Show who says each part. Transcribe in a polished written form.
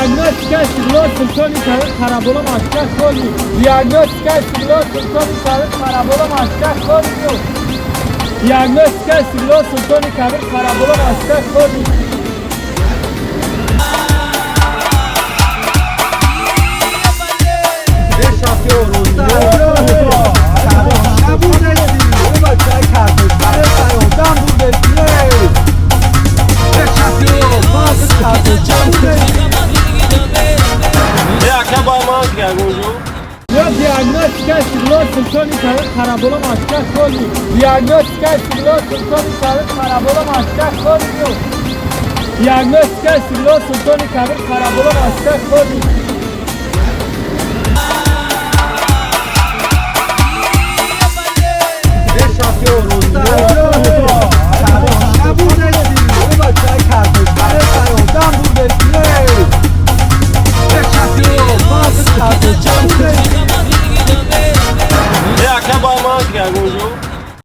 Speaker 1: Диагностика Истиқлол, Султони Кабир, Қараболо, Москва, Холи. Диагностика Истиқлол, Султони Кабир, Қараболо, Москва, Холи. Диагностика Истиқлол, Султони Кабир, Қараболо, Москва, Холи. Диагностика Истиқлол, Султони Кабир, Қараболо, Москва, Холи. Диагностика Истиқлол, Султони Кабир, Қараболо, Москва, Холи. Диагностика Истиқлол, Султони Кабир, Қараболо, Москва, Холи.